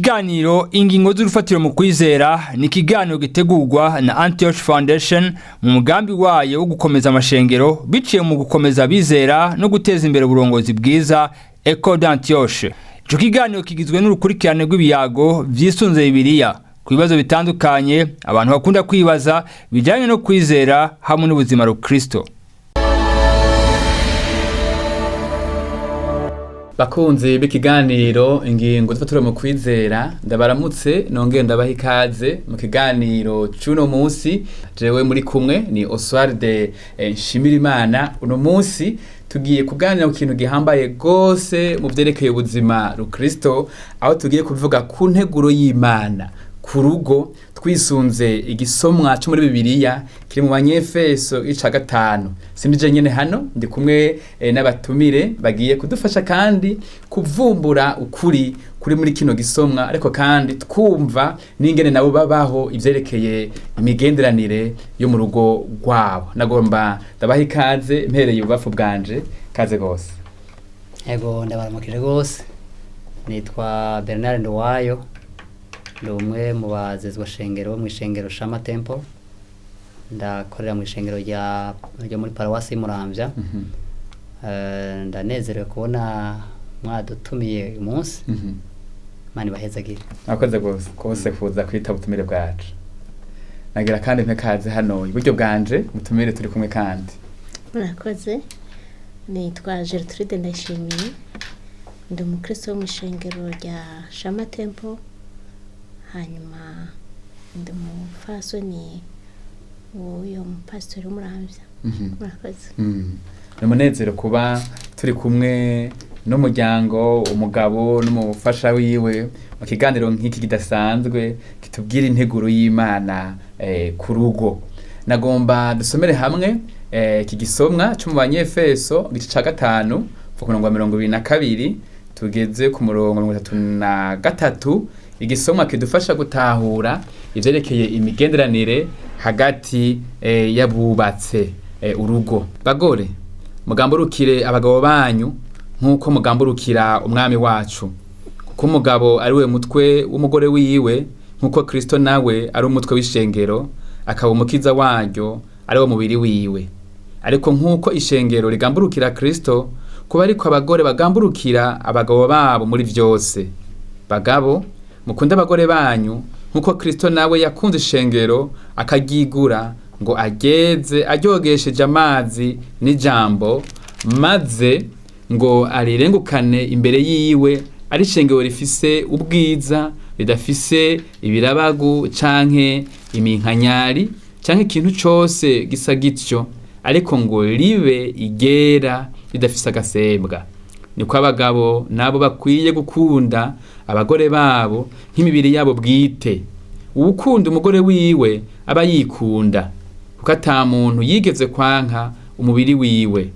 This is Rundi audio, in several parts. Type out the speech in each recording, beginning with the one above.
Ikiganiro Ingingo z'urufatiro mu kwizera ni ikiganiro gitegurwa na Antioch Foundation mu mugambi wayo wo gukomeza amashengero biciye mu gukomeza abizera no guteza imbere uburongozi bwiza, Ecole d'Antioche. Ico kiganiro kigizwe n'urukurikirane rw'ibiyago vyisunze Bibiliya ku bibazo bitandukanye abantu bakunda kwibaza bijanye no kwizera hamwe n'ubuzima rukristo. Bakunzi b'ikiganiro Ingingo z'urufatiro mu kwizera, ndabaramutse nongeye ndabaha ikaze mu kiganiro c'uno munsi. Jewe muri kumwe ni Oswald Nshimirimana. Uno munsi tugiye kuganira ku kintu gihambaye gose mu vyerekeye ubuzima rukristo, aho tugiye kuvuga ku nteguro y'Imana ku rugo, twisunze igisomwa co muri Bibiliya kiri mu Banyefeso ica 5. Sindije nyene hano, ndi kumwe n'abatumire bagiye kudufasha kandi kuvumbura ukuri kuri muri kino gisomwa, ariko kandi twumva n'ingene nabo babaho ivyerekeye imigenderanire yo mu rugo rwabo. Nagomba ndabaha ikaze mpereye ibubafu bwanje. Kaze gose. Ego, ndabaramukije gose. Nitwa Bernard Nduwayo, ndi umwe mu bazezwa shengero bo mu ishengero Shama Temple. Ndakorera mu ishengero ryo muri paruwasi y'Muramvya. Ndanezerewe kubona mwadutumiye uyu munsi. Imana ibahezagire. Mwakoze gose kose kuza kwita ubutumire bwacu. Nagira kandi mpe kaze hano iburyo bwanje mutumire turi kumwe kandi. Murakoze. Nitwa Gertrude Ndayishimiye, ndi umukristo wo mu ishengero rya Shama Temple, hanyuma ndi umupfasoni w'uyo mupasitori w'Umuramvya. Murakoze. Ni umunezero kuba turi kumwe n'umuryango, umugabo n'umufasha wiwe, mu kiganiro nk'iki kidasanzwe kitubwira integuro y'Imana ku rugo. Nagomba dusomere hamwe iki gisomwa co mu Banyefeso igice ca 5, kuva ku murongo wa 22 tugeze ku murongo 33, igisomwa kidufasha gutahura ivyerekeye imigenderanire hagati y'abubatse urugo. Bagore, mugamburukire abagabo banyu nk'uko mugamburukira Umwami wacu, kuko umugabo ari we mutwe w'umugore wiwe, nk'uko Kristo nawe ari umutwe w'ishengero, akaba umukiza waryo, ari wo mubiri wiwe. Ariko nk'uko ishengero rigamburukira Kristo, kuba ariko abagore bagamburukira abagabo babo muri vyose. Bagabo, mukunde abagore banyu nk'uko Kristo nawe yakunze ishengero akaryigura, ngo ageze aryogesheje amazi n'ijambo, maze ngo arirengukane imbere yiwe ari ishengero rifise ubwiza, ridafise ibirabagu canke iminkanyari canke ikintu cose gisa gityo, ariko ngo ribe igera ridafise agasembwa. Niko abagabo nabo bakwiye gukunda abagore babo nk'imibiri yabo bwite. Uwukunda umugore wiwe aba yikunda, kuko ata muntu yigeze kwanka umubiri wiwe,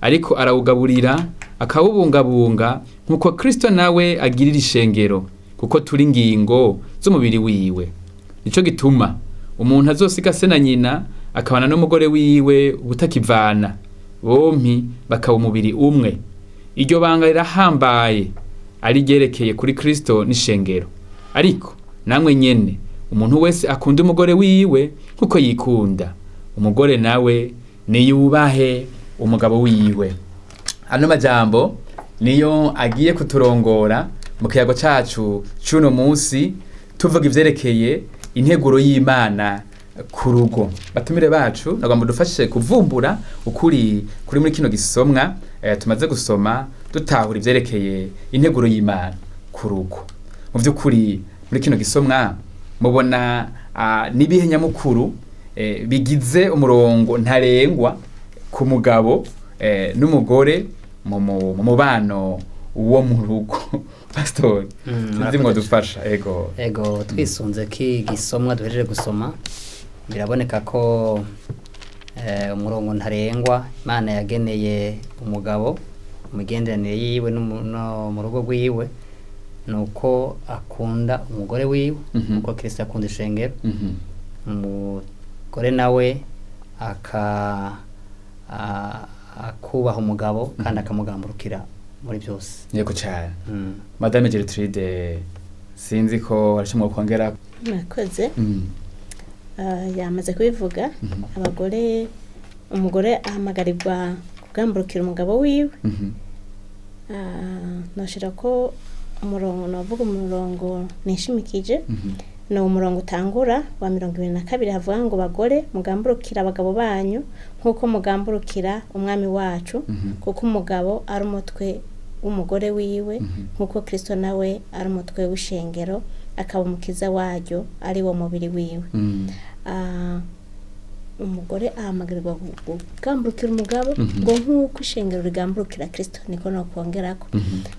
ariko arawugaburira akawubungabunga, nk'uko Kristo nawe agirira ishengero, kuko turi ingingo z'umubiri wiwe. Nico gituma umuntu azosiga se na nyina akabana n'umugore wiwe ubutakivana, bompi bakaba umubiri umwe. Iryo banga rirahambaye, ari ryerekeye kuri Kristo n'ishengero. Ariko namwe nyene, umuntu wese akunda umugore wiwe nkuko yikunda, umugore nawe niyubahe umugabo wiwe. Ano majambo niyo agiye kuturongora mu kiyago cacu c'uno munsi, tuvuga ivyerekeye integuro y'Imana ku rugo. Batumire bacu, nagomba dufashe kuvumbura ukuri kuri muri kino gisomwa tumaze gusoma, dutahura ivyerekeye integuro y'Imana ku rugo. Mu vy'ukuri muri kino gisomwa mubona n'ibihe nyamukuru bigize umurongo ntarengwa ku mugabo n'umugore mu mubano wo mu rugo? Pastor, sinzi mwo dufasha. Ego. Ego, twisunze ko igisomwa duhejeje gusoma, biraboneka ko umurongo ntarengwa Imana yageneye umugabo imigenderanire yiwe no mu rugo rwiwe ni uko akunda umugore wiwe uko Kristo akunda ishengero. Umugore nawe akubaha umugabo kandi akamugamburukira muri byose. Yego cyane. Madame Gertrude, Sinzi ko harashobora kongera. Murakoze. Yamaze kubivuga. Abagore, umugore ahamagarirwa kugamburukira umugabo wiwe. Noshira ko umurongo, navuga umurongo nishimikije, ni umurongo utangura wa 22, havuga ngo: "Bagore, mugamburukira abagabo banyu nk'uko mugamburukira Umwami wacu, kuko umugabo ari umutwe w'umugore wiwe, nk'uko Kristo nawe ari umutwe w'ishengero, akaba umukiza waryo, ari wo mubiri wiwe." Umugore ahamagarirwa kugamburukira umugabo ngo nk'uko ishengero rigamburukira Kristo, niko nokongerako.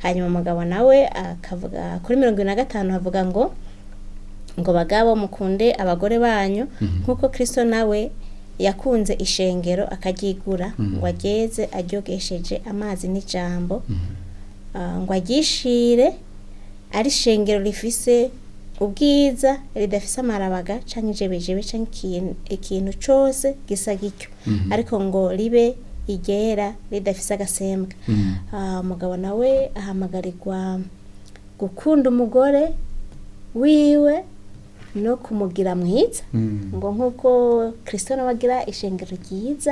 Hanyuma umugabo nawe akavuga kuri 75, havuga ngo: "Bagabo, mukunde abagore banyu nk'uko Kristo nawe yakunze ishengero akaryigura, ngo ageze aryogesheje amazi n'ijambo, ngo aryishire ari ishengero rifise ubwiza, ridafise amarabaga canke ijebejebe canke ikintu cose gisa gityo, ariko ngo ribe iryera ridafise agasembwa." Umugabo nawe ahamagarirwa gukunda umugore wiwe no kumugira mwiza, ngo nk'uko Kristo nawe agira ishengero ryiza.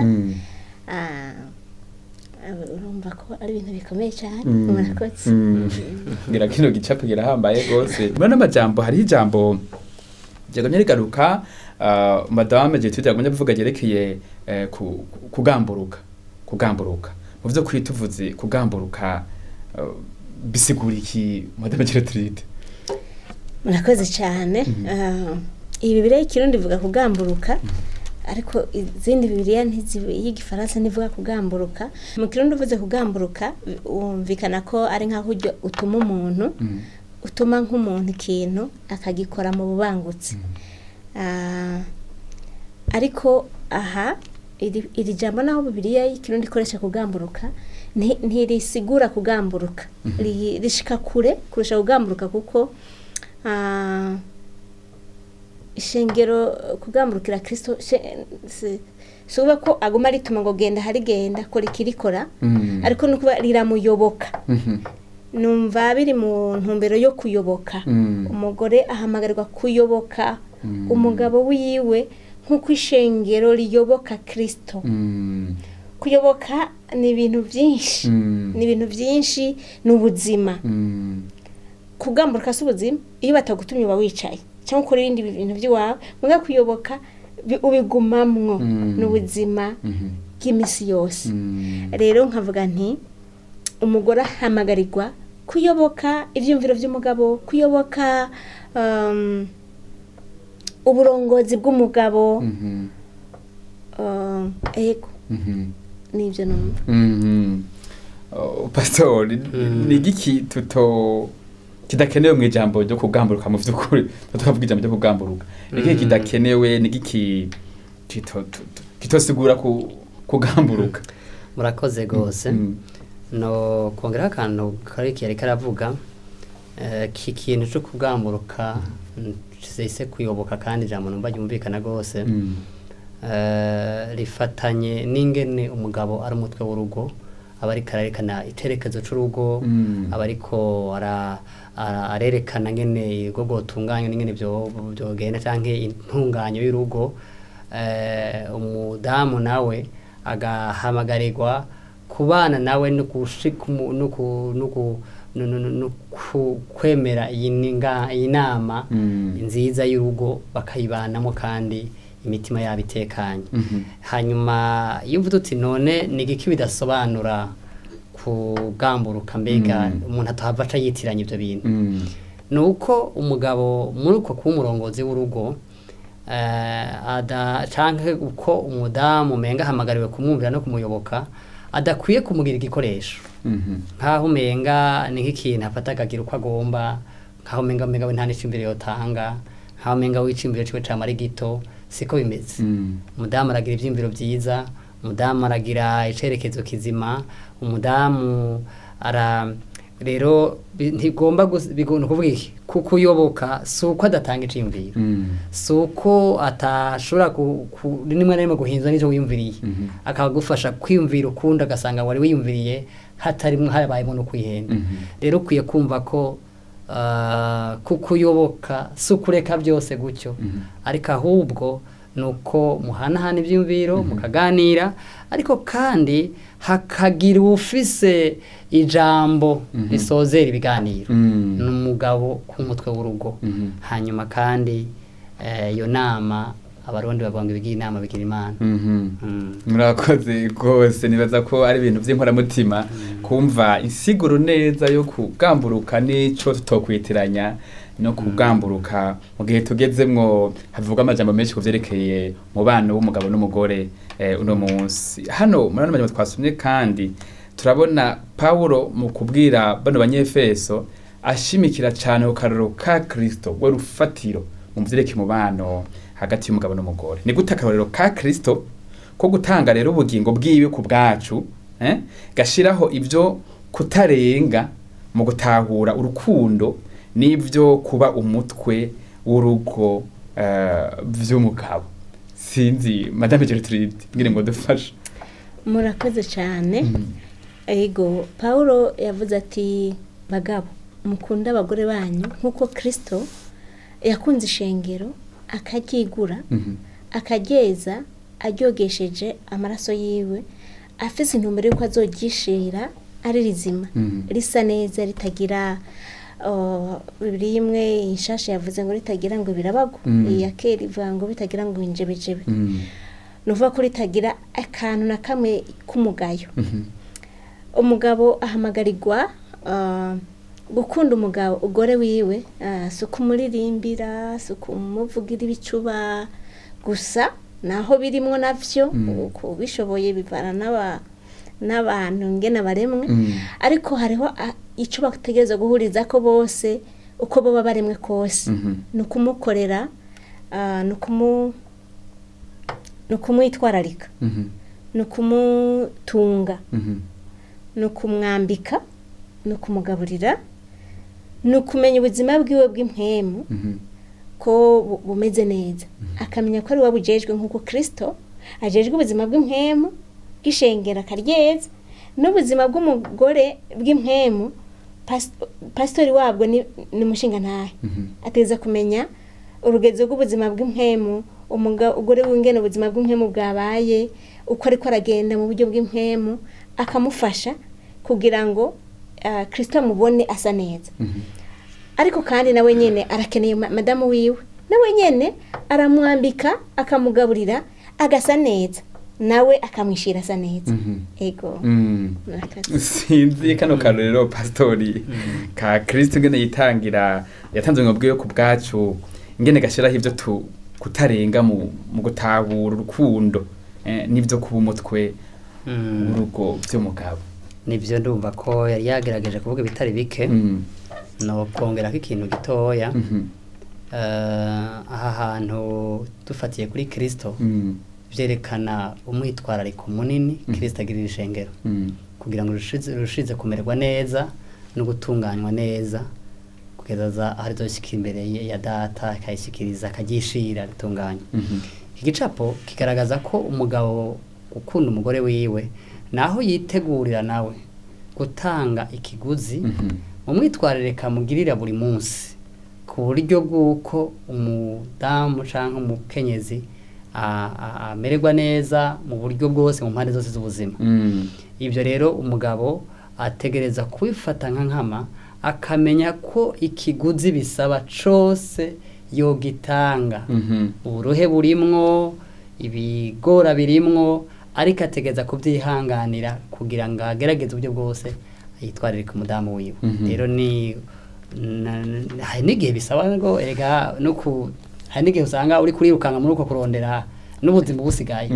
Urumva ko ari ibintu bikomeye cyane. Murakoze. Ngira kino gicapo kirahambaye rwose. Muri n'amajambo, hariho ijambo ryagumye rigaruka, madame Gertrude yagumye avuga, ryerekeye kugamburuka. Mu vyo kwituvuze kugamburuka, bisigura iki, madame Gertrude? Murakoze cyane. Iyi Bibiliya y'Ikirundi ivuga kugamburuka, ariko izindi Bibiliya y'igifaransa ntivuga kugamburuka. Mu Kirundi uvuze kugamburuka, wumvikana ko ari nk'aho utuma umuntu, utuma nk'umuntu ikintu akagikora mu bubangutsi. Ariko aha iri jambo, naho Bibiliya y'Ikirundi ikoresha kugamburuka, ntirisigura kugamburuka. Rishika kure kurusha kugamburuka, kuko ishengero kugamburukira Kristo si ukuvuga ko aguma rituma ngo genda hari, genda kora ikirikora, ariko ni ukuba riramuyoboka. Numva biri mu ntumbero yo kuyoboka. Umugore ahamagarirwa kuyoboka umugabo wiwe nk'uko ishengero riyoboka Kristo. Kuyoboka ni ibintu byinshi, ni ibintu byinshi, ni ubuzima. Kugamburuka si ubuzima. Iyo batagutumye uba wicaye cyangwa ukora ibindi bintu by'iwawe. Muga kuyoboka ubigumamwo, ni ubuzima bw'iminsi yose. Rero nkavuga nti umugore ahamagarirwa kuyoboka ibyumviro by'umugabo, kuyoboka uburongozi bw'umugabo. Ego, nibyo numva. Oh, pastor, ni igiki tuto kidakenewe mu ijambo ryo kugamburuka? Mu vy'ukuri tukavuga ijambo ryo kugamburuka, ni igiki kidakenewe? Ni igiki kitosigura kugamburuka? Murakoze rwose. No kongeraho akantu kari yariko aravuga, iki kintu cyo kugamburuka, se kuyoboka, kandi ijambo numva ryumvikana rwose. Rifatanye n'ingene umugabo ari umutwe w'urugo, aba ariko arerekana iterekezo c'urugo, aba ariko arerekana ngene urugo rwotunganywa n'ingene vyogenda canke intunganyo y'urugo. Umudamu nawe agahamagarirwa kubana nawe no no kwemera iyi nama nziza y'urugo, bakayibanamo kandi imitima yabo itekanye. Hanyuma iyo uvuze uti none ni igiki bidasobanura kugamburuka, mbega umuntu atahava aca yitiranya ivyo bintu, ni uko umugabo muri uko kuba umurongozi w'urugo, canke uko umudamu umenga ahamagariwe kumwumvira no kumuyoboka, adakwiye kumugira igikoresho, nkaho umenga ni nk'ikintu afata akagira uko agomba, nkaho umenga we nta n'icimbiro yotanga, nkaho umenga we icimbiro ciwe cama ari gito. Siko bimeze. Umudamu aragira ivyiyumviro vyiza, umudamu aragira icerekezo kizima, umudamu ara rero ntigomba ni ukuvuga iki? Kukuyoboka si uko adatanga iciyumviro, si uko atashobora rimwe na rimwe guhinzwa n'ivyo wiyumviriye, akagufasha kwiyumvira ukundi, agasanga wari wiyumviriye hatarimwo habayemo no kwihenda. Rero ukwiye kumva ko Kukuyoboka si ukureka byose gutyo, ariko ahubwo ni uko muhanahana ibyiyumviro, mukaganira, ariko kandi hakagira uwufise ijambo risozera ibiganiro, ni umugabo ku mutwe w'urugo. Hanyuma kandi iyo nama, Abarundi bavuga ngo ibigira inama bigira Imana. Murakoze rwose. Nibaza ko ari ibintu by'inkoramutima kumva insiguro neza yo kugamburuka n'ico tutokwitiranya no kugamburuka mu gihe tugezemwo havuga amajambo menshi ku vyerekeye umubano w'umugabo n'umugore. Uno munsi hano muri ano majambo twasomye, kandi turabona Pawulo mu kubwira bano Banyefeso ashimikira cane ku karorero ka Kristo, we rufatiro mu vyerekeye umubano hagati y'umugabo n'umugore. Ni gute akarorero ka Kristo ko gutanga rero ubugingo bwiwe ku bwacu gashiraho ibyo kutarenga mu gutahura urukundo n'ibyo kuba umutwe w'urugo vy'umugabo? Sinzi, Madame Gertrude, ngire ngo dufashe. Murakoze cyane. Ego, Paul yavuze ati: "Bagabo, mukunde abagore banyu nk'uko Kirisito yakunze ishengero akaryigura, akaryeza aryogesheje amaraso yiwe, afise intumbero y'uko azoryishira ari rizima, risa neza, ritagira." Bibiliya imwe inshasha yavuze ngo ritagira ngo birabago, iya kera ivuga ngo bitagira ngo injebejebe, ni ukuvuga ko ritagira akantu na kamwe k'umugayo. Umugabo ahamagarirwa gukunda umugore wiwe, si ukumuririmbira, si ukumuvugira ibicuba gusa, naho birimwo navyo, uko ubishoboye bivana n'abantu ngene baremwe, ariko hariho ico bategerezwa guhuriza ko bose uko boba baremwe kose, ni ukumukorera, ni ukumwitwararika, ni ukumutunga, ni ukumwambika, ni ukumugaburira, ni ukumenya ubuzima bwiwe bw'impwemu ko bumeze neza, akamenya ko ari we bujejwe nk'uko Kirisito ajejwe ubuzima bw'impwemu bw'ishengero akaryeza, n'ubuzima bw'umugore bw'impwemu pasitori wabwo ni umushingantahe. Ategereza kumenya urugezo rw'ubuzima bw'impwemu umugore w'ingene ubuzima bw'impwemu bwabaye, uko ariko aragenda mu buryo bw'impwemu, akamufasha kugira ngo Kristo amubone asa neza. Ariko kandi nawe nyene arakeneye madamu wiwe, nawe nyene aramwambika, akamugaburira, agasa neza, nawe akamwishira asa neza. Ego. Murakoze. Sinzi, kano karorero, pastori, ka Kristo ingene yitangira, yatanze ubuzima bwiwe ku bwacu, ingene gashiraho ivyo tu kutarenga mu gutahura urukundo n'ivyo kuba umutwe w'urugo vy'umugabo. Nibyo, ndumva ko yari yagerageje kuvuga ibitari bike, no kongerako ikintu gitoya. Aha hantu dufatiye kuri Kristo, vyerekana umwitwarariko munini Kristo agirira ishengero kugira ngo rushize kumererwa neza no gutunganywa neza kugeza aho rizoshika imbere ya Data, akayishikiriza, akaryishira ritunganywa. Iki gicapo kigaragaza ko umugabo gukunda umugore wiwe naho yitegurira nawe gutanga ikiguzi mu mwitwarire kamugirira buri munsi, ku buryo bw'uko umudamu canke umukenyezi amererwa neza mu buryo bwose, mu mpande zose z'ubuzima. Ibyo rero umugabo ategereza kubifata nka nkama, akamenya ko ikiguzi bisaba cose yogitanga, uburuhe burimwo, ibigora birimwo, ariko ategereza kubyihanganira kugira ngo agerageze uburyo bwose yitwarire ku mudamu wiwe. Rero ni hari n'igihe bisaba ngo erega no ku hari n'igihe usanga uri kurirukanga muri uko kurondera n'ubuzima busigaye,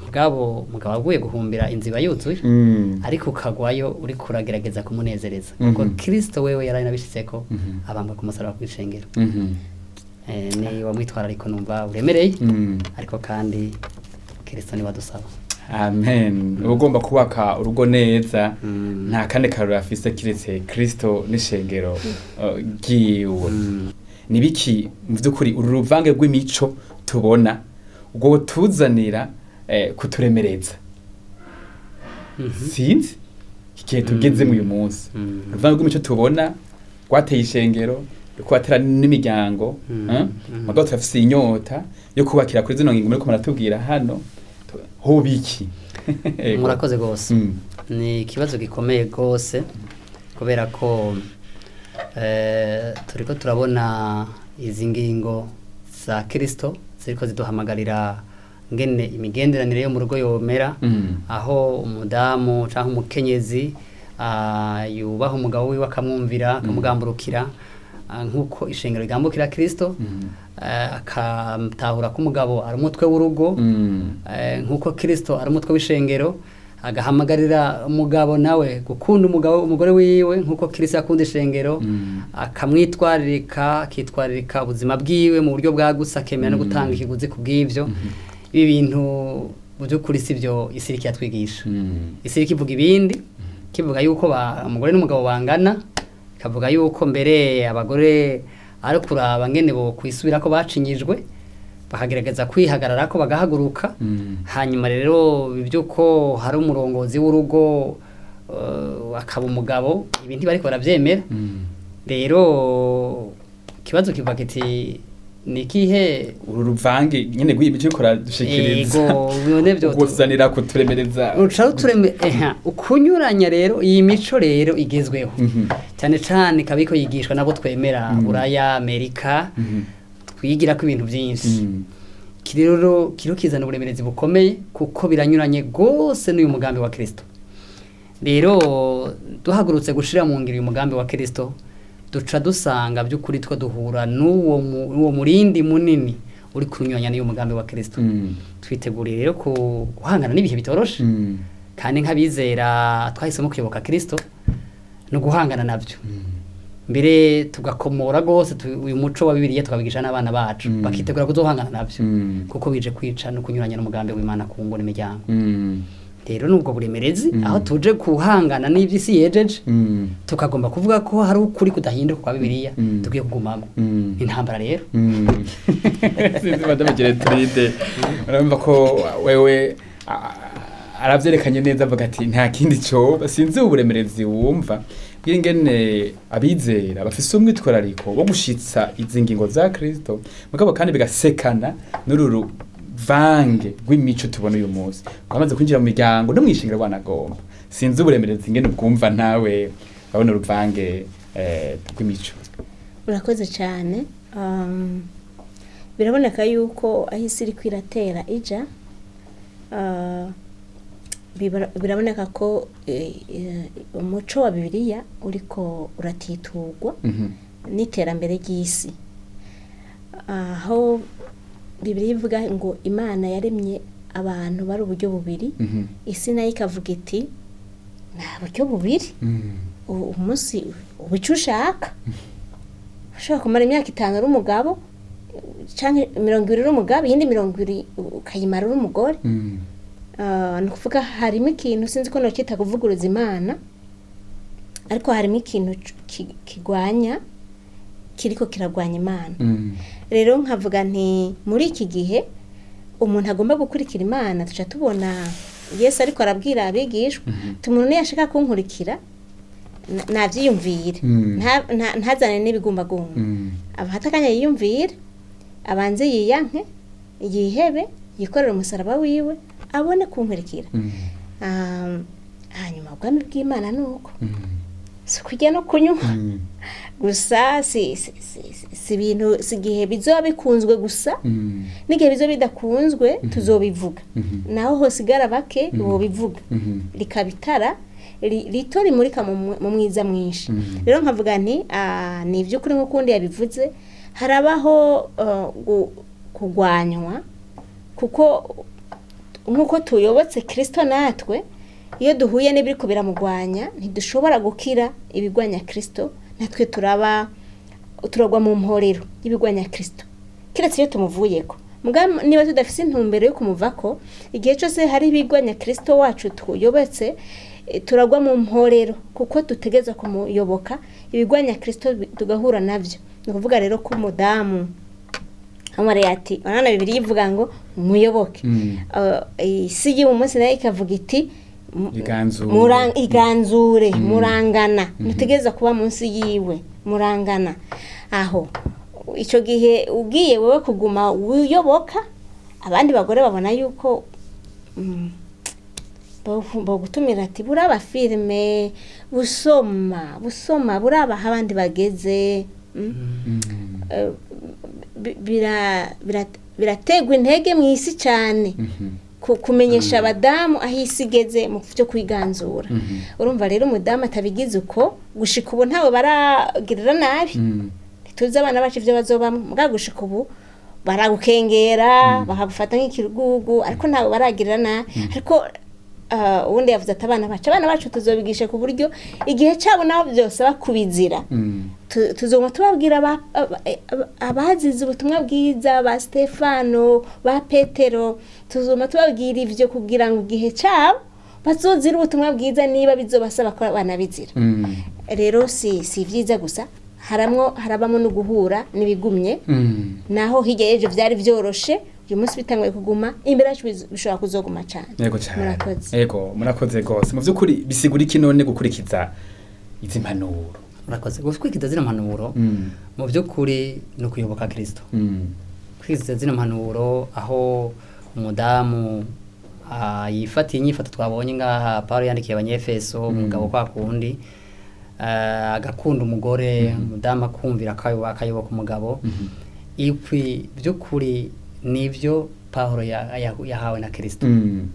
mugabo mugabo aguye guhumbira inzu iba yuzuye, ariko ukagwayo uri kuragerageza kumunezereza, kuko Kristo wewe yari nabishitseko, abambwa ku musaraba kw'ishengero. Ni wa mwitwarariko numva uremereye, ariko kandi Kristo niwe adusaba. Amen. Uba ugomba kubaka urugo neza, nta kandi karori afise kiretse Kristo n'ishengero ryiwe. Ni biki mu by'ukuri uru ruvange rw'imico tubona ubwo tuzanira kuturemereza? Sinzi igihe tugezemo uyu munsi, uruvange rw'imico tubona. Rwateye ishengero, rwatera n'imiryango, mugabo turafise inyota yo kubakira kuri zino ngingo muriko muratubwira hano. Hoba iki? Ego. Murakoze rwose. Ni ikibazo gikomeye rwose, kubera ko turiko turabona izi ngingo za Kristo ziriko ziduhamagarira ngene imigenderanire yo mu rugo yomera, aho umudamu cyangwa umukenyezi yubaha umugabo wiwe, akamwumvira, akamugamburukira, nk'uko ishengero rigambukira Kristo, akatahura ko umugabo ari umutwe w'urugo, nk'uko Kristo ari umutwe w'ishengero, agahamagarira umugabo nawe gukunda umugabo umugore wiwe nk'uko Kristo akunda ishengero, akamwitwararika, akitwararika ubuzima bwiwe mu buryo bwagutse, akemera no gutanga ikiguzi ku bw'ibyo. Ibi bintu mu by'ukuri si byo isi iriko iratwigisha. Isi iriko ivuga ibindi, kivuga yuko umugore n'umugabo bangana, ikavuga yuko mbere abagore ari kuraba ngene bo kwisubira ko bacinyijwe, bakagerageza kwihagarara ko bagahaguruka. Hanyuma rero iby'uko hari umurongozi w'urugo, akaba umugabo, ibi ntibariko baravyemera. Rero ikibazo kiva kiti: ni ikihe Uru ruvange nyene rw'imico uriko uradushikiriza Ego, bibone vyo kuzanira kuturemereza. Ruca rutureme eha ukunyuranya. Rero iyi mico rero igezweho, cyane cyane ikaba iriko yigishwa nabo twemera, Buraya, Amerika, twigira ko ibintu byinshi. Iki rero kiro kizana uburemerezi bukomeye, kuko biranyuranye rwose n'uyu mugambi wa Kristo. Rero duhagurutse gushira mu ngiro uyu mugambi wa Kristo, duca dusanga by'ukuri two duhura n'uwo murindi munini uri kunyuranya n'uyu mugambi wa Kristo. Twiteguriye rero guhangana n'ibihe bitoroshe, kandi nk'abizera twahisemo kuyoboka Kristo no guhangana nabyo, mbere tugakomora rwose uyu muco wa Bibiliya, tukabigisha n'abana bacu, bakitegura kuzohangana nabyo, kuko bije kwica no kunyuranya n'umugambi w'Imana ku ngo n'imiryango. Rero nubwo buremerezi, aho tuje kuhangana n'ivy'isi yejeje, tukagomba kuvuga ko hari ukuri kudahinduka kwa Bibiliya, dukwiye kugumamo. Intambara rero. Sinzi, Madame Gertrude, urumva ko wewe aravyerekanye neza, avuga ati nta kindi coba. Sinzi uburemerezi wumva bw'ingene abizera bafise umwitwarariko wo gushitsa izi ngingo za Kristo, mugabo kandi bigasekana n'uru ruvange rw'imico tubona uyu munsi rwamaze kwinjira mu miryango no mw'ishengero rwanagomba. Sinzi uburemerezi ingene ubwumva nawe, urabona uruvange rw'imico. Urakoze cyane. Biraboneka yuko aho isi iri kwiratera ija, biraboneka ko umuco wa Bibiliya uriko uratiturwa n'iterambere ry'isi, aho Bibiliya ivuga ngo Imana yaremye abantu bari uburyo bubiri, isi nayo ikavuga iti nta buryo bubiri. Umunsi uba icyo ushaka, ushobora kumara imyaka 5 uri umugabo canke 20 uri umugabo, iyindi 20 ukayimara uri umugore. Ni ukuvuga harimo ikintu, sinzi ko nocita kuvuguruza Imana, ariko harimo ikintu kigwanya, kiriko kiragwanya Imana. Rero nkavuga nti muri iki gihe umuntu agomba gukurikira Imana, tuca tubona Yesu ariko arabwira abigishwa ati umuntu niyashaka kunkurikira navyiyumvire, ntazane n'ibigumbagumba, abafate akanya yiyumvire, abanze yiyanke, yihebe, yikorere umusaraba wiwe, abone kunkurikira. Hanyuma ubwami bw'Imana ni uko, si kurya no kunywa gusa, si ibintu, si igihe bizoba bikunzwe gusa, n'igihe bizoba bidakunzwe tuzobivuga. Naho hosigara bake bobivuga, rikaba itara rito rimurika mu mwiza mwinshi. Rero nkavuga nti ni iby'ukuri nk'uko undi yabivuze, harabaho kugwanywa, kuko nk'uko tuyobotse Kristo, natwe iyo duhuye n'ibiriko biramugwanya ntidushobora gukira ibigwanya Kristo. Natwe turaba turagwa mu mporero y'ibigwanya Kristo, kiretse iyo tumuvuyeko. Mugabo niba tudafise intumbero yo kumuvako, igihe cyose hari ibigwanya Kristo wacu tuyobotse, turagwa mu mporero, kuko dutegerezwa kumuyoboka, ibigwanya Kristo tugahura navyo. Ni ukuvuga rero ko umudamu amare ati urabona Bibiliya ivuga ngo muyoboke, isi y'uyu munsi nayo ikavuga iti Iganzure. Iganzure murangana, ntutegereza kuba munsi yiwe, murangana. Aho icyo gihe ugiye wowe kuguma wiyoboka, abandi bagore babona yuko bogutumira ati buraba filime, busoma busoma, buraba aho abandi bageze. Birategwa intege mu isi cyane kumenyesha abadamu aho isi igeze mu byo kwiganzura. Urumva rero umudamu atabigize uko, gushika ubu ntawe baragirira nabi. Ntituzi abana bacu ibyo bazobamwo, mugabo gushika ubu baragukengera, bakagufata nk'ikigugu, ariko ntawe baragirira nabi. Ariko ubundi yavuze ati abana bacu tuzobigisha ku buryo igihe cyabo nabo byose kubizira. Tuzoguma tubabwira abazize ubutumwa bwiza, ba Stefano, ba Petero. Tuzoguma tubabwira ivyo kugira ngo igihe cyabo bazozira ubutumwa bwiza, niba bizobasaba ko banabizira. Rero si vyiza gusa, haramwo harabamo no guhura n'ibigumye. Naho hirya y'ejo vyari vyoroshe, uyu munsi bitanguye kuguma, imbere yacu bishobora kuzoguma cane. Yego cyane. Murakoze. Yego, murakoze rwose. Mu by'ukuri bisigura iki none gukurikiza izi mpanuro? Murakoze. Gukurikiza zino mpanuro mu by'ukuri ni ukuyoboka Kristo. Gukurikiza zino mpanuro aho umudamu yifatiye inyifato twabonye ngaha Paulo yandikiye Abanyefeso, umugabo kwa kundi agakunda umugore, umudamu akumvira, akayoboka umugabo. Ibi by'ukuri nibyo Paulo yahawe na Kristo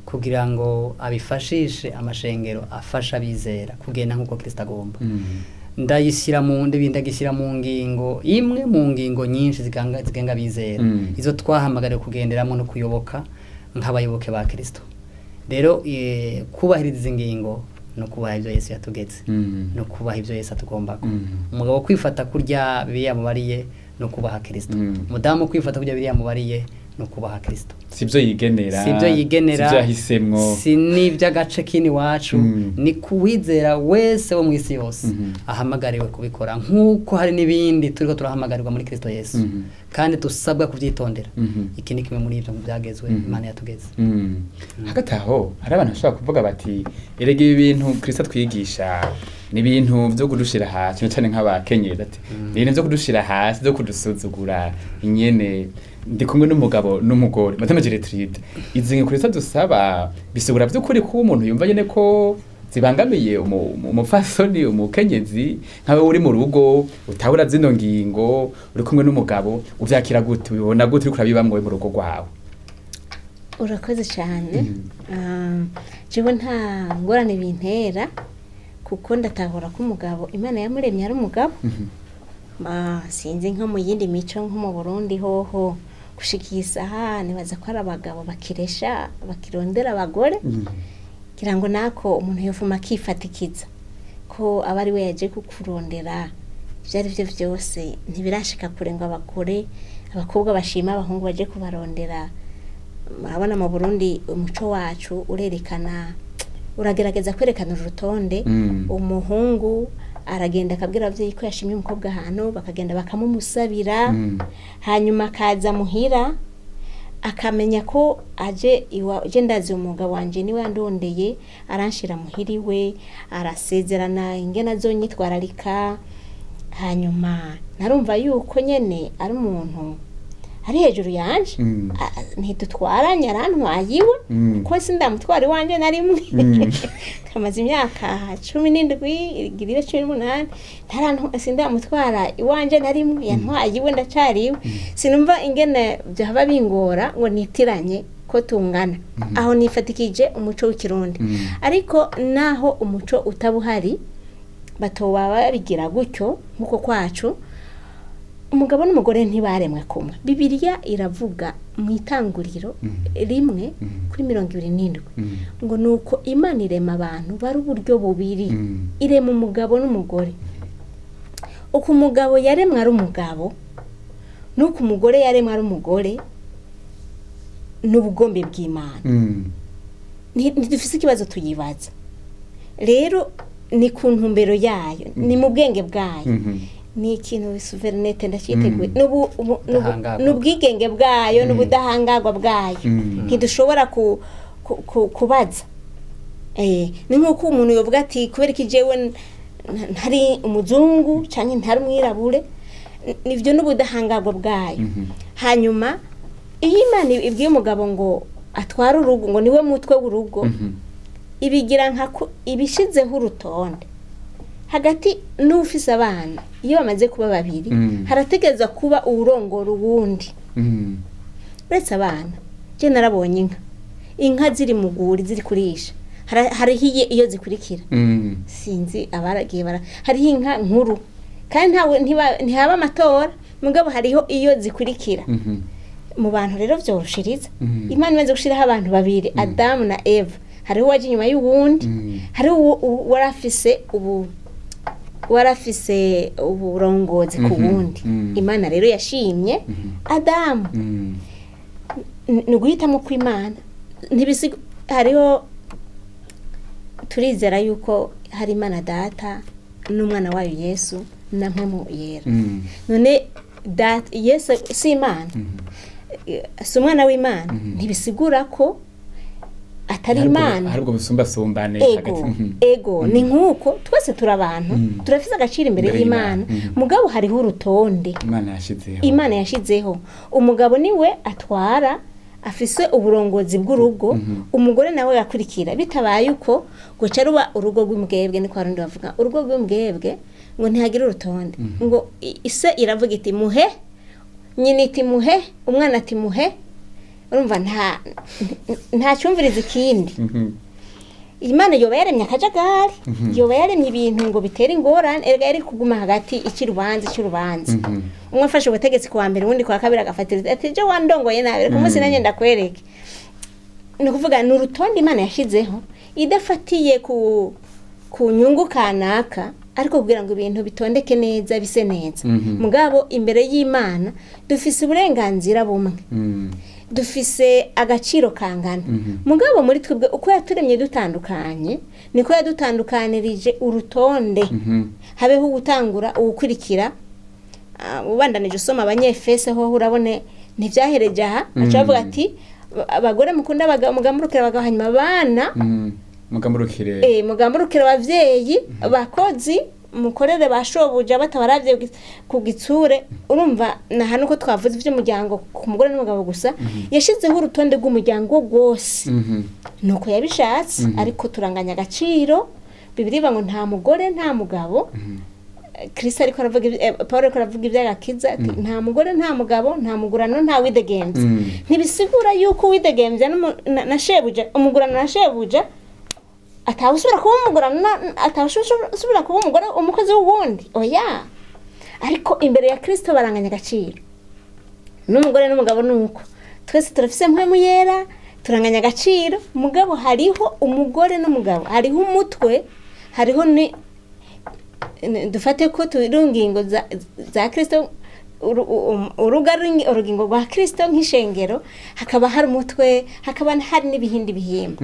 kugira ngo abifashishe amashengero, afasha abizera kugenda nk'uko Kristo agomba. Ndayishyira mu ndagishyira mu ngingo imwe mu ngingo nyinshi zigenga abizera, izo twahamagariwe kugenderamo no kuyoboka nk'abayoboke ba Kristo. Rero kubahiriza izi ngingo no kubaha ibyo Yesu yatugeze, no kubaha ibyo Yesu atugombako. Umugabo kwifata kurya Bibiliya mubariye no kubaha Kristo, umudamu kwifata kurya Bibiliya mubariye no kubaha Kristo. Sibyo yigenera. Si ibyo yigenera. Sibyo yahisemwo. Si n'iby'agace k'iwacu. Ni kuwizera wese wo mu isi yose ahamagariwe kubikora, nk'uko hari n'ibindi turiko turahamagarirwa muri Kristo Yesu kandi dusabwa kubyitondera. Iki ni kimwe muri ibyo byagezwe Imana yatugeze. Hagati aho hari abantu bashobora kuvuga bati erega ibi bintu Kristo atwigisha ni ibintu byo kudushira hasi, cyane cyane nk'abakenyezi, ati ni ibintu byo kudushira hasi, byo kudusuzugura. Nyene ndi kumwe n'umugabo n'umugore, madame Gertrude, izi ngingo Kristo dusaba bisigura by'ukuri ko umuntu yumva nyene ko zibangamiye umupfasoni, umukenyezi, nkawe uri mu rugo utabura zino ngingo, uri kumwe n'umugabo, uvyakira gute, ubibona gute, uriko urabibamwo mu rugo rwawe? Urakoze cyane. Jewe nta ngorane bintera, kuko ndatahura ko umugabo Imana yamuremye ari umugabo. Sinzi nko mu yindi mico, nko mu Burundi hoho gushika iyi saha nibaza ko ari abagabo bakiresha, bakirondera abagore, kugira ngo nako umuntu yovuma akifatikiza ko aba ari we yaje kukurondera. Ibyo ari byo byose ntibirashika kure ngo abagore, abakobwa bashima abahungu baje kubarondera. Murabona mu Burundi umuco wacu urerekana, uragerageza kwerekana urutonde. Umuhungu aragenda akabwira ababyeyi ko yashimye umukobwa ahantu, bakagenda bakamumusabira, hanyuma akaza muhira akamenya ko aje iwa je ndazi umugabo wanje niwe yandondeye, aranshira muhira iwe, arasezerana ingene azonyitwararika. Hanyuma narumva yuko nyene ari umuntu ari hejuru yanje. Ntidutwaranye, arantwaye iwe, kuko sindamutwara iwanje na rimwe. Kamaze imyaka 17 igirire 18, sindamutwara iwanje na rimwe, yantwaye iwe, ndacari iwe. Sinumva ingene byaba bingora ngo nitiranye ko tungana. Aho nifatikije umuco w'Ikirundi. Ariko naho umuco utaba uhari, batoba babigira gutyo nk'uko kwacu. Umugabo n'umugore ntibaremwe kumwe. Bibiliya iravuga mu Itanguriro 1 kuri 27 ngo nuko Imana irema abantu bari uburyo bubiri, irema umugabo n'umugore. Uko umugabo yaremwe ari umugabo nuko umugore yaremwe ari umugore n'ubugombe bw'Imana. Ntidufise ikibazo tuyibaza. Rero ni ku ntumbero yayo, ni mu bwenge bwayo, ni ikintu souverinete ndacyiteguye, Ubudahangarwa. n'ubwigenge bwayo n'ubudahangarwa bwayo. Ntidushobora kubaza. Ni nk'uko umuntu yovuga ati kubera iki jewe ntari umuzungu canke ntari umwirabure. Nivyo n'ubudahangarwa bwayo. Hanyuma iyo Imana ibwiye umugabo ngo atware urugo, ngo niwe mutwe w'urugo, ibigira nka ibishizeho urutonde hagati n'ufise abana. Iyo bamaze kuba babiri, harategerezwa kuba uwurongora uwundi. Uretse abana, je narabonye inka ziri mu rwuri ziri kurisha. Hariho iyo zikurikira. Sinzi abaragiye bara, hariho inka nkuru kandi ntawe ntihaba amatora, mugabo hariho iyo zikurikira. Mu bantu rero vyoroshiriza. Imana imaze gushiraho abantu babiri, Adamu na Eva, hariho uwaje inyuma y'uwundi. Hariho warafise ubu, warafise uburongozi ku wundi. Imana rero yashimye Adamu. Ni uguhitamo kw'Imana. Ntibisi hariho, turizera yuko hari Imana Data n'umwana wayo Yesu na Mpwemu Yera. None data Yesu si Imana? Si umwana w'Imana? Ntibisigura ko atari Imana. Hari ubwo busumbasumbane Ego. hagati. Ego, ni nk'uko twese turi abantu, turafise agaciro imbere Imbere y'Imana. y'Imana. Mugabo hariho urutonde Imana yashizeho. Imana yashizeho. Umugabo niwe atwara, afise uburongozi bw'urugo, umugore nawe yakurikira. Bitabaye uko, guca ruba urugo rw'imbwebwe. Niko abarundi bavuga, urugo rw'imbwebwe, ngo ntihagire urutonde, ngo ise iravuga iti muhe, nyina iti muhe, umwana ati muhe. Urumva nta cyumviriza ikindi. Imana yoba yaremye akajagari, yoba yaremye ibintu ngo bitere ingorane. Erega yari kuguma hagati icy'urubanza umwe afashe ubutegetsi kuwa mbere, uwundi kuwa kabiri, agafatira ati ejo wandongoye nabi, reka umunsi nanjye ndakwereke. Ni ukuvuga ni urutonde Imana yashyizeho idafatiye ku nyungu kanaka, ariko kugira ngo ibintu bitondeke neza, bise neza. Mugabo imbere y'Imana dufise uburenganzira bumwe, dufise agaciro kangana. Mugabo muri twebwe, uko yaturemye dutandukanye, niko yadutandukanirije urutonde, habeho ugutangura, uwukurikira. Ubandanije usoma Abanyefese hoho urabone ntivyahereje aha. Aca bavuga ati abagore mukunda abagabo, mugamburukire abagabo, hanyuma abana Mugamburukire. Mugamburukire abavyeyi, bakozi mukorere ba shobuja batabaravye ku gitsure. Urumva naha nuko twavuze ivy'umuryango ku mugore n'umugabo gusa, yashizeho urutonde rw'umuryango rwose. Nuko yabishatse. Ariko turanganya agaciro. Bibiliya ivuga ngo nta mugore nta mugabo. Kristo ariko aravuga Paul ariko aravuga iby'agakiza ati nta mugore nta mugabo, nta mugurano, nta widegemvya. Ntibisigura yuko uwidegemvya na shebuja, umugurano na shebuja, atawusubira kuba umugurano, atawusubira kuba umugore umukozi w'uwundi, oya. Ariko imbere ya Kristo baranganya agaciro, n'umugore n'umugabo nuko twese turafise Mpwemu Yera, turanganya agaciro. Mugabo hariho umugore n'umugabo, hariho umutwe, hariho ni dufate ko turi ingingo za Kristo, urugo ari urugingo rwa Kristo nk'ishengero, hakaba hari umutwe, hakaba hari n'ibihindi bihimba.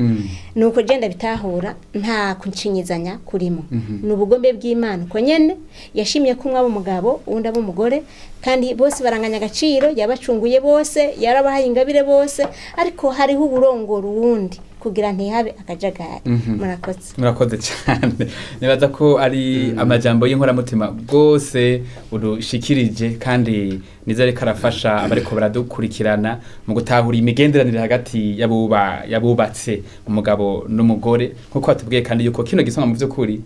Nuko genda bitahura, nta kunshinyizanya kurimo. Ni ubugombe bw'Imana uko nyene yashimye ko umwe aba umugabo, uwundi aba umugore, kandi bose baranganya agaciro. Yabacunguye bose, yarabahaye ingabire bose, ariko hariho uburongora uwundi kugira ntihabe akajagari. Murakoze. Murakoze cyane. Nibaza ko ari amajambo y'inkoramutima rwose udushikirije, kandi nizere ko arafasha abariko baradukurikirana mu gutahura imigenderanire hagati y'abubatse, umugabo n'umugore, nk'uko batubwiye kandi yuko kino gisonga mu by'ukuri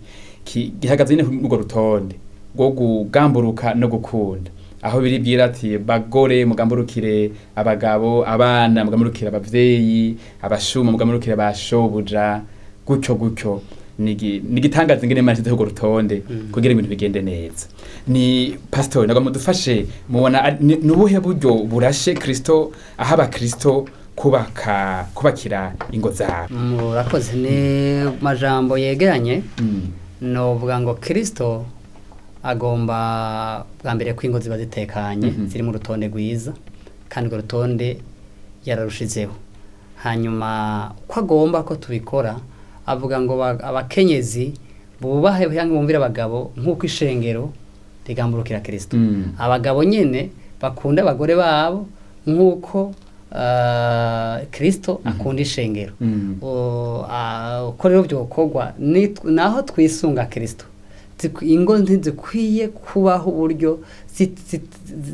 gihagaze nyine kuri urwo rutonde rwo kugamburuka no gukunda, aho biri bwira ati bagore mugamburukire abagabo, abana mugamburukire abavyeyi, abashuma mugamburukire abashobuja, gutyo gutyo. Ni igitangaza ingene Imana yashyizeho urwo rutonde kugira ibintu bigende neza. Ni pastor nagomba mudufashe, mubona ni ubuhe buryo burashe Kristo aho abakristo kubakira ingo zabo? Murakoze. Ni majambo yegeranye. Novuga ngo Kristo agomba bwa mbere ko ingo ziba zitekanye, ziri mu rutonde rwiza, kandi urwo rutonde yararushizeho. Hanyuma uko agomba ko tubikora, avuga ngo abakenyezi bubahe cyangwa bumvire abagabo nk'uko ishengero rigamburukira Kristo. Abagabo nyene bakunda abagore babo nk'uko Kristo akunda ishengero. Mm. Uko rero byokorwa naho twisunga Kristo. Ingo ntizikwiye kubaho uburyo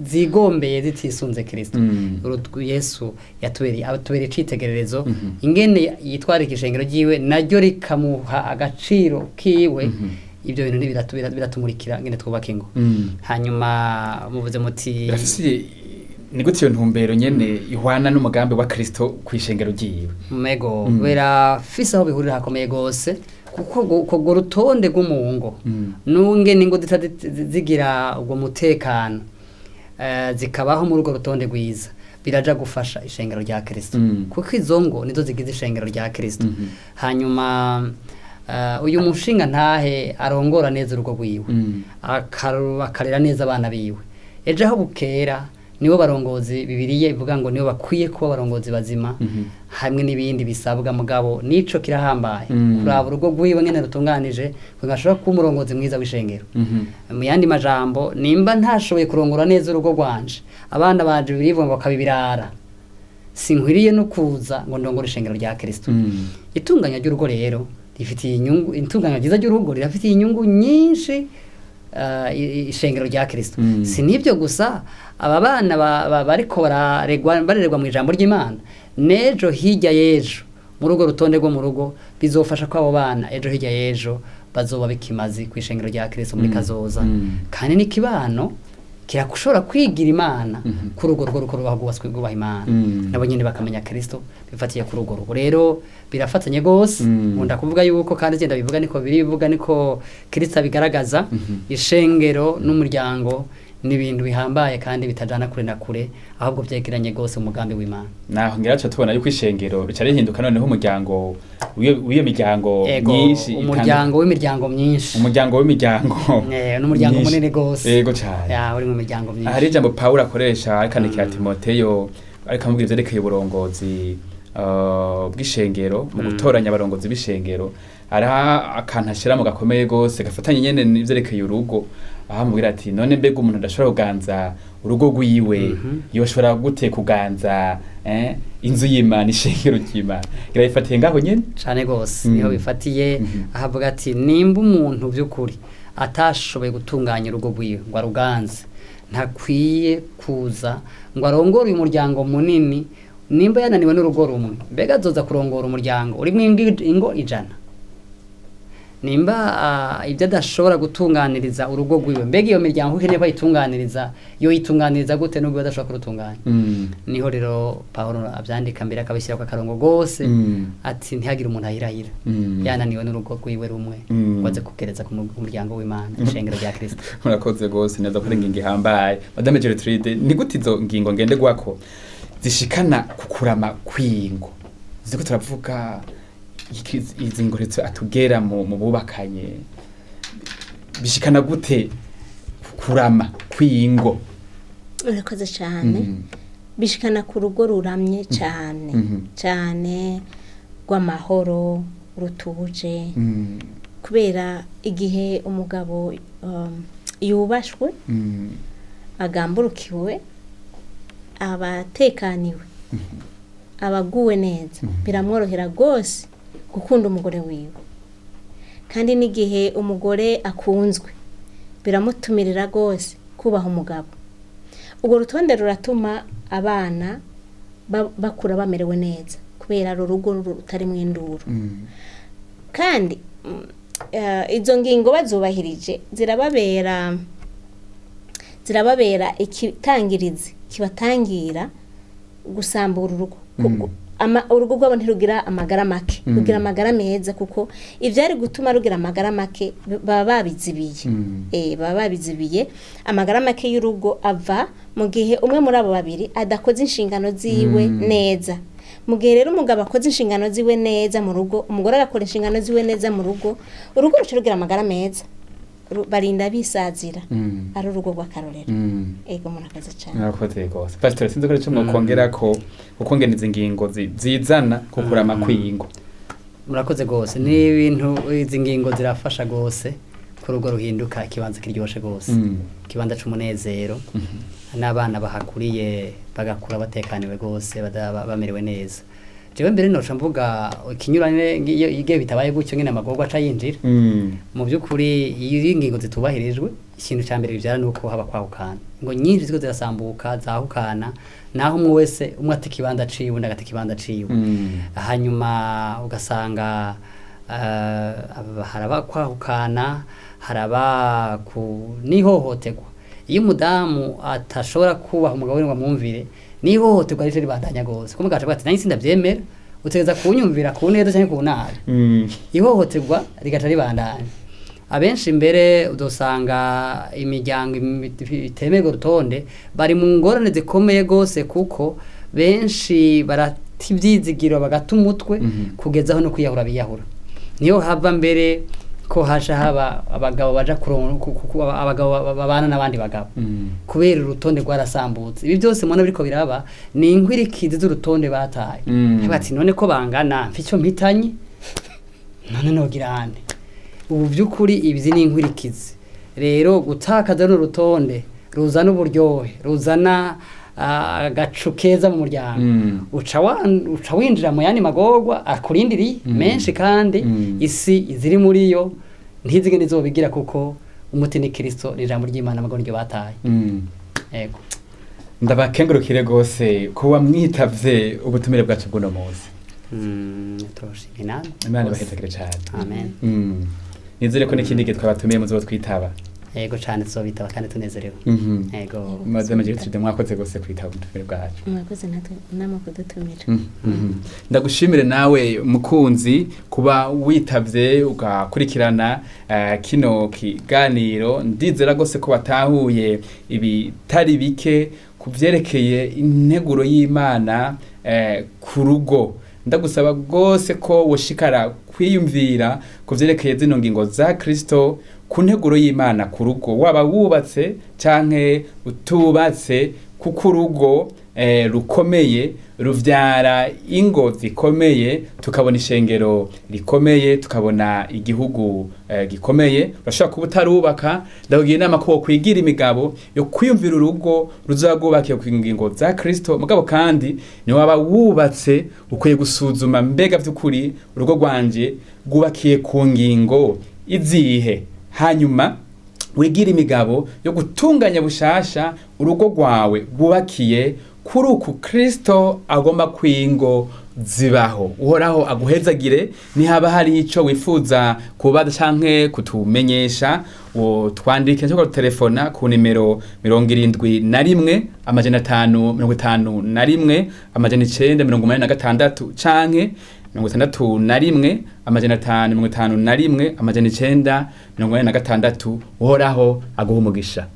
zigombeye zitisunze Kristo. Mm. Yesu yatubereye atubereye icitegererezo, Mhm. ingene yitwarika ishengero ryiwe naryo rikamuha agaciro kiwe. Mhm. Ibyo bintu biratumurikira ingene twubaka ingo. Mm. Hanyuma muvuze muti Birafise ni gute iyo ntumbero nyene ihwana n'umugambi wa Kristo kw'ishengero ryiwe? Mego, Mm. birafise aho bihurira hakomeye gose, kuko urwo rutonde rw'umungo Mm. nungene ingo zita zigira ubwo mutekano, zikabaho muri urwo rutonde rwiza, biraja gufasha ishengero rya Kristo, Mm. kuko izo ngo nizo zigize ishengero rya Kristo. Mhm. Hanyuma uyu mushinga ntahe arongora neza urugo rwiwe, Mm. akarera neza abana biwe, ejo aho bukera nibo barongozi. Bibiliya ivuga ngo nibo bakwiye kuba abarongozi bazima, Mhm. hamwe n'ibindi bisabwa, mugabo nico kirahambaye, Mm. kuraba urugo rwiwe ngene rutunganije kugira ngo ashobore kuba umurongozi mwiza w'ishengero. Mhm. Mu yandi majambo, nimba ntashoboye kurongora neza urugo rwanje, abana banje birivuga ngo bakabibirara, sinkwiriye no kuza ngo ndongore ishengero rya Kristo. Mm. Itunganya ry'urugo rero rifitiye inyungu, itunganya ryiza ry'urugo rirafitiye inyungu nyinshi ishengero rya Kristo. Mm. Si n'ibyo gusa, aba bana bariko barererwa mu ijambo ry'Imana, n'ejo hirya y'ejo muri urwo rutonde rwo mu rugo bizofasha ko abo bana ejo hirya y'ejo bazoba bikimazi ku ishengero rya Kristo muri Mm. kazoza. Mm. Kandi n'ikibano kirakushobora kwigira Imana Mhm. kuri urwo rugo ruko rubaho rwubatswe rwubaha Imana, Mm. nabo nyene bakamenya Kristo bifatiye kuri urwo rugo. Rero birafatanye gose. Mm. Nkunda kuvuga yuko, kandi genda bivuga niko biri bivuga, niko Kristo abigaragaza, Mhm. ishengero n'umuryango ni ibintu bihambaye kandi bitajana kure na kure, ahubwo vyegeranye gose umugambi w'Imana. Naho ngira tuca tubona yuko ishengero rica rihinduka noneho umuryango w'iyo miryango Ego, myinshi umuryango w'imiryango myinshi. Umuryango w'imiryango N'umuryango myinshi. munini gose. Yego cane. Ya, uri mu miryango myinshi. Hari ijambo Pawulo akoresha ariko andikira Timoteyo, ariko amubwira ivyerekeye uburongozi bw'ishengero, mu gutoranya abarongozi b'ishengero. Hariho akantu ashiramo gakomeye gose gafatanye nyene n'ivyerekeye urugo, aho amubwira ati: "None mbega umuntu adashobora kuganza urugo rwiwe, yoshobora gute kuganza inzu y'Imana, ishengero ry'Imana?" Irabifatiye ngaho nyene. Cane gose. Mm. Niho bifatiye. Mhm. Aho avuga ati nimba umuntu by'ukuri atashoboye gutunganya urugo rwiwe ngo aruganze, ntakwiye kuza ngo arongore uyu muryango munini. Nimba yananiwe n'urugo rumwe, mbega azoza kurongora umuryango urimwo ingo 100? Nimba ibyo adashobora gutunganiriza urugo rwiwe, mbega iyo miryango ukeneye ko ayitunganiriza yoyitunganiriza gute nubwo adashobora kurutunganya? Mm. Niho rero Pawulo abyandika mbere akabishyira ku akarongo gose, Mm. ati ntihagire umuntu ahirahira yananiwe n'urugo rwiwe rumwe Mm. ngo aze kugereza ku muryango w'Imana, ishengero rya Kristo. Murakoze rwose, neza ko ari ingingo ihambaye. Madame Gertrude, ni gute izo ngingo ngenderwako zishikana ku kurama kw'ingo? Ziko turavuga izi ngo ndetse atugera mu bubakanye, bishikana gute ku kurama kw'ingo? Urakoze cyane. Bishikana ku rugo ruramye cyane, cyane rw'amahoro, rutuje, kubera igihe umugabo yubashwe, agamburukiwe, abatekaniwe, abaguwe neza, biramworohera rwose gukunda umugore wiwe. Kandi n'igihe umugore akunzwe biramutumirira rwose kubaha umugabo. Urwo rutonde ruratuma abana bakura bamerewe neza, kubera uru rugo rutarimo induru. Kandi izo ngingo bazubahirije zirababera ikitangirizi kibatangira gusambura urugo. Urugo rwabo ntirugira amagara make, rugira amagara meza, kuko ivyari gutuma rugira amagara make baba babizibiye. Baba babizibiye. Amagara make y'urugo ava mu gihe umwe muri abo babiri adakoze inshingano ziwe neza. Mu gihe rero umugabo akoze inshingano ziwe neza mu rugo, umugore agakora inshingano ziwe neza mu rugo, urugo ruca rugira amagara meza. Barinda bisazira ari urugo rw'akarorero. Ego, murakoze cyane. Murakoze rwose, Pastor. Sinzi ko ico mwokongera ko ukongena izi ngingo zizana ku kurama kw'ingo. Murakoze rwose. Ni ibintu, izi ngingo zirafasha rwose ko urugo ruhinduka ikibanza kiryoshe rwose, ikibanza c'umunezero, n'abana bahakuriye. Bagakura batekaniwe rwose, bamerewe neza. Jewe mbere noca mvuga ikinyurane iyo igihe bitabaye gutyo nyene amagorwa aca yinjira. Mu by'ukuri iyo ingingo zitubahirijwe, ikintu cya mbere bibyara ni uko haba kwahukana. Ingo nyinshi ziko zirasambuka, zahukana, naho umwe wese, umwe ata ikibanza ciwe, undi agata ikibanza ciwe. Hanyuma ugasanga haraba kwahukana, haraba ku n'ihohoterwa. Iyo umudamu atashobora kubaha umugabo we ngo amwumvire, n'ihohoterwa rice ribandanya gose, kuko umugabo aca avuga ati: "Nanjye sindavyemera, utegereza kunyumvira ku neza canke ku nabi." Ihohoterwa rigaca ribandanya. Abenshi mbere udusanga imiryango itemerwa urutonde bari mu ngorane zikomeye gose, kuko benshi barata ivyizigiro, bagata umutwe, kugeza aho no kwiyahura biyahura. Niyo hava mbere ko haja haba abagabo baja abagabo babana n'abandi bagabo, kubera urutonde rwarasambutse. Ibi byose mubona biriko biraba ni inkwirikizi z'urutonde bataye. Bati: "None ko bangana, mfite icyo mpitanye, none nogira ande?" Ubu by'ukuri ibi ni inkwirikizi. Rero gutakaza runo rutonde ruzana uburyohe, ruzana agacu keza mu muryango, uca winjira mu yandi magorwa akurindiriye menshi, kandi isi iziri muri yo ntizigende izobigira, kuko umuti ni Kristo, ni ijambo ry'Imana, amagorwa niryo bataye. Yego. Ndabakengurukire rwose kuba mwitavye ubutumire bwacu bw'uno munsi. Turabashimiye namwe. Imana Bose. ibahezagire cane. Amen. Nizere ko n'ikindi gihe twabatumiye muzotwitaba. Yego cane, tuzobitaba kandi tunezerewe. Yego. Madame Gertrude, mwakoze rwose kwitaba ubutumire bwacu. Mwakoze natwe nama kudutumira. Ndagushimire nawe mukunzi kuba witavye ugakurikirana kino kiganiro. Ndizera rwose ko watahuye ibitari bike ku vyerekeye integuro y'Imana ku rugo. Ndagusaba rwose ko woshikara kwiyumvira ku vyerekeye zino ngingo za Kristo ku nteguro y'Imana ku rugo, waba wubatse canke utubatse, kuko urugo rukomeye ruvyara ingo zikomeye, tukabona ishengero rikomeye, tukabona igihugu gikomeye. Urashobora kuba utarubaka, ndakugira inama ko wokwigira imigabo yo kwiyumvira urugo ruzagwubakiye ku ngingo za Kristo. Mugabo kandi niwaba wubatse, ukwiye gusuzuma: mbega vy'ukuri urugo rwanje rwubakiye ku ngingo izihe? Hanyuma wigira imigabo yo gutunganya bushasha urugo rwawe rwubakiye kuri uku Kristo agomba kwingo zibaho. Uhoraho aguhezagire. Nihaba hari ico wifuza kubaza canke kutumenyesha, twandike cyangwa telefona ku nimero 71 551 986 canke 61 551 986. Uhoraho aguha umugisha.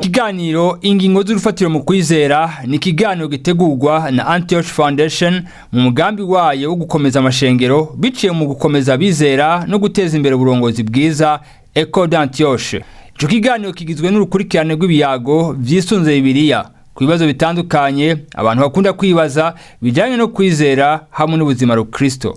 Ikiganiro Ingingo z'urufatiro mu kwizera ni ikiganiro gitegurwa na Antioch Foundation mu mugambi wayo wo gukomeza amashengero biciye mu gukomeza abizera no guteza imbere uburongozi bwiza, Ecole d'Antioche. Ico kiganiro kigizwe n'urukurikirane rw'ibiyago vyisunze Bibiliya ku bibazo bitandukanye abantu bakunda kwibaza bijyanye no kwizera hamwe n'ubuzima rukristo.